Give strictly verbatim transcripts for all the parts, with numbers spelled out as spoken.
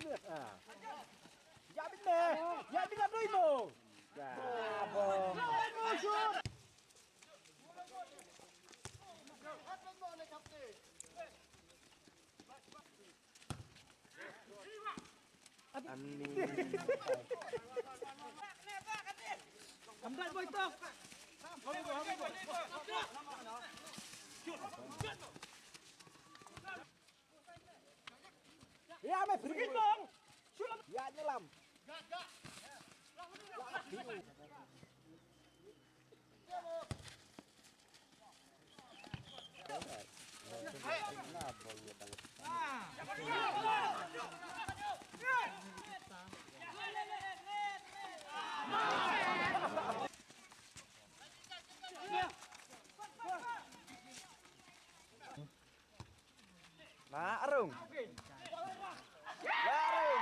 Ah. Ya bin me. Ya bin ap doi mo. Ya. Abo. Ani. Amdan boy to. Ya, me free ball. Ya, nyelam. Na arung. Na arung.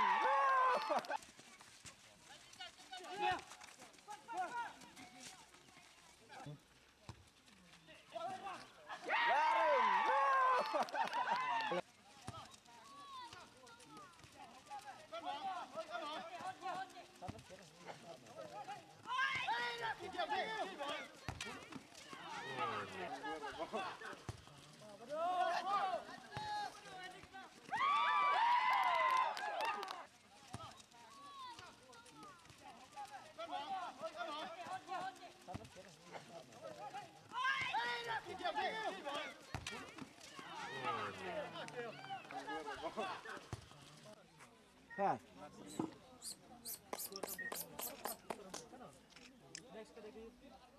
Ha. Next category.